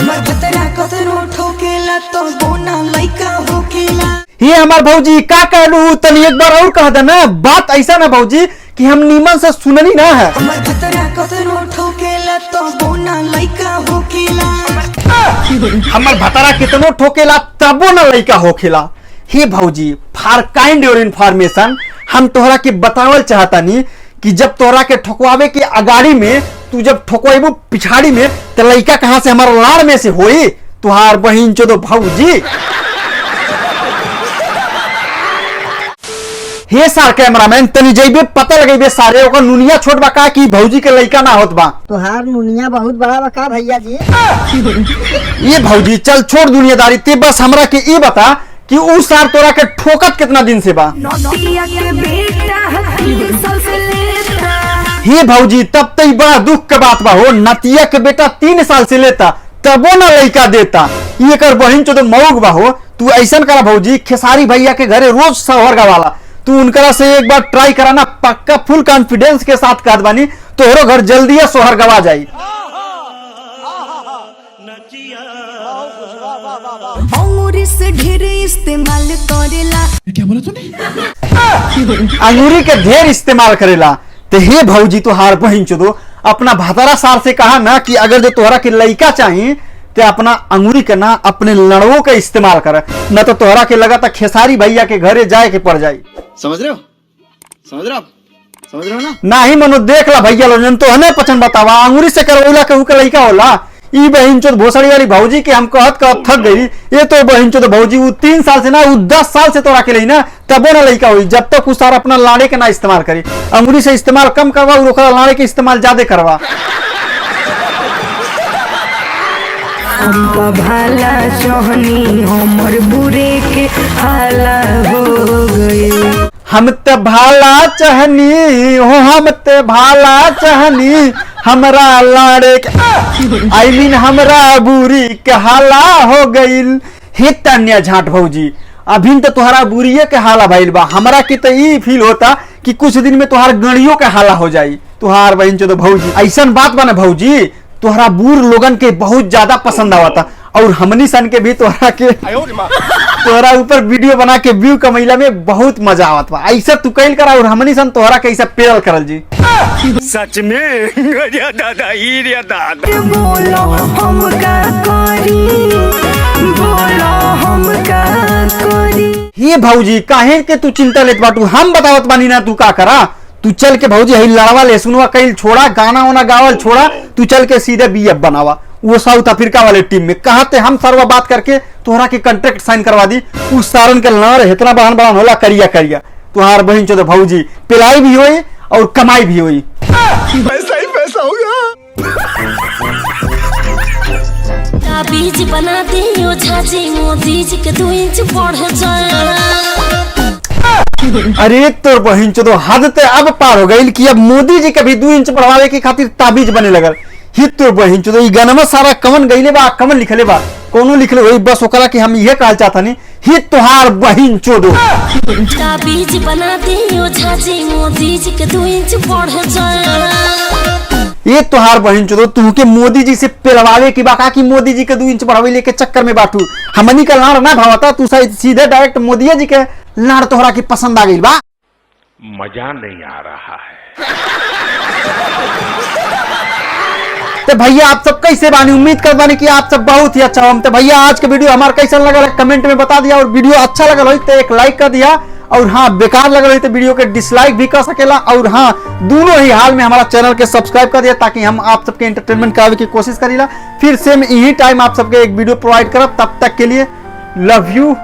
हमर भतरा कतनो ठोकेला तो बोना लइका होकेला। ये हमार भौजी का कहलू, तनी एक बार और कह देना। बात ऐसा ना भौजी कि हम नीमन से सुननी ना है। हमर भतरा कतनो ठोकेला तो बोना लइका होकेला। हमर भतरा कितनो ठोकेला तबो ना लइका होखेला। हे भौजी, फॉर काइंड your information हम तोहरा के बतावल चाहतानी कि जब तोहरा के ठोकवावे के अगाड़ी में तू जब ठोकवाबू पिछाड़ी में तो लइका कहाँ से हमारा लाड़ में से होई तुहार बहिन चोदो भौजी। हे सार कैमरामैन, तनी जइबे पता लगेबे सारे ओकर नुनिया छोट बा का कि भौजी के लइका ना होत बा। तुहार नुनिया बहुत बड़ा बा का भैया जी? ये भौजी चल छोड़ दुनियादारी, ते बस हमरा के ई बता कि ऊ सार तोरा के ठोकत कितना दिन से बा। नतिया के बेटा 3 साल से लेता। हे भौजी, तब तो बड़ा दुख के बात बा हो, नतिया के बेटा 3 साल से लेता तबो ना लइका देता। ये कर बहिन चो तो मऊग बा हो। तू ऐसन करा भौजी, खेसारी भैया के घरे रोज सहर गवाला, तू उनकरा से एक बार ट्राई कराना, पक्का फुल कॉन्फिडेंस के साथ कहत बानी तोहरो घर जल्दी सोहर गवा जाई। अंगूरी से ढेर इस्तेमाल करेला। अंगूरी के ढेर इस्तेमाल करेला। तो हे भौजी तुहार बहिन चोदो अपना भतरा सार से कहा ना कि अगर जो तोहरा के लइका चाहिए तो अपना अंगूरी के ना अपने लड़वों के इस्तेमाल कर, न तो तोहरा के लगा खेसारी भैया के घरे जाए के पड़ जाई। समझ रहे हो? समझ रहे हो आप? समझ रहे हो ना? ना ही मनो देख ला भैया लोजन तो हने पचन बतावा अंगूरी से करवैला केहू के लइका होला। ई बहिन चोद भोसड़ी वाली भौजी के हम कहत कहत थक गई। ये तो बहिन चोद भौजी उ 3 साल से ना उ 10 साल से तोरा के लई ना तबो ना लइका होई, जब तक उ सारा अपना लाड़े के ना इस्तेमाल करी। अंगूरी से इस्तेमाल कम करवा और ओकरा लाड़े के इस्तेमाल ज्यादा करवा। हमका भाला सोहनी हमर बुरे के हाला हो गए। हम त भाला चहनी हो, हम त भाला चहनी हमरा लाड़े I mean हमरा बुरी के हाला हो गईल। हे तन्या झाट भौजी, अभी तो तुहरा बुरिये के हाला भइल बा, हमरा के तो ई फील होता कि कुछ दिन में तुहार गणियों के हाला हो जाई। तुहार बहिन चो तो भौजी ऐसन बात बा ना भौजी, तुहरा बूढ़ लोगन के बहुत ज्यादा पसंद आवता और हमनी सन के भी तोहरा के तोहरा ऊपर वीडियो बना के व्यू कमैला में बहुत मजा आवत बा। ऐसा तू कैल करा और हमनी सन तोहरा के ऐसा पेरल करल जी। सच में दादा ही दादा। बोलो हम का करी, बोलो हम का करी। हे भौजी काहे के तू चिंता लेत बाटू, हम बतावत बानी ना तू का करा। तू चल के भौजी हई लड़वा ले सुनवा कैल छोड़ा, गाना वाना गावल छोड़ा, तू चल के सीधे बीएफ बनावा वो साउथ अफ्रीका वाले टीम में। कहते हम सरवा बात करके तोहरा के कॉन्ट्रैक्ट साइन करवा दी। उस सारन के लड़ इतना बहन बहन होला करिया करिया तुहार बहन चो भौजी पिलाई भी होई और कमाई भी होई। पैसा ही पैसा होगा। बीज बना दियो झाजी मोदी जी के 2 इंच बढ़ जाए। अरे तोर बहन चो हद ते अब पार हो गई कि अब मोदी जी के भी 2 इंच बढ़ावे के खातिर ताबीज बने लगल। ही तोर बहन चो ई गाना सारा कमन गईले बा, कमन लिखले बा, कोनो लिखले होई, बस ओकरा के हम इहे कहल चाहतनी ही तोहार बहन चोदो। ताबीज बना दियो झाजी मोदी जी के 2 इंच बढ़ जाए। ये तोहार बहन चोदो तू के मोदी जी से पेलवावे की बा का कि मोदी जी के 2 इंच बढ़ावे लेके चक्कर में बाटू। हमनी का लाड़ ना भावता, तू सीधे डायरेक्ट मोदी जी के लाड़ तोहरा की पसंद आ गई बा। मजा नहीं आ रहा है। तो भैया आप सब कैसे बानी, उम्मीद कर बानी कि आप सब बहुत ही अच्छा हो। तो भैया आज के वीडियो हमारा कैसा लगल कमेंट में बता दिया, और वीडियो अच्छा लगल हो तो एक लाइक कर दिया, और हाँ बेकार लगल हो तो वीडियो के डिसलाइक भी कर सकेला, और हाँ दोनों ही हाल में हमारा चैनल के सब्सक्राइब कर दिया ताकि हम आप सबके एंटरटेनमेंट करावे की कोशिश करीला। फिर सेम यही टाइम आप सबके एक वीडियो प्रोवाइड करब, तब तक के लिए लव you,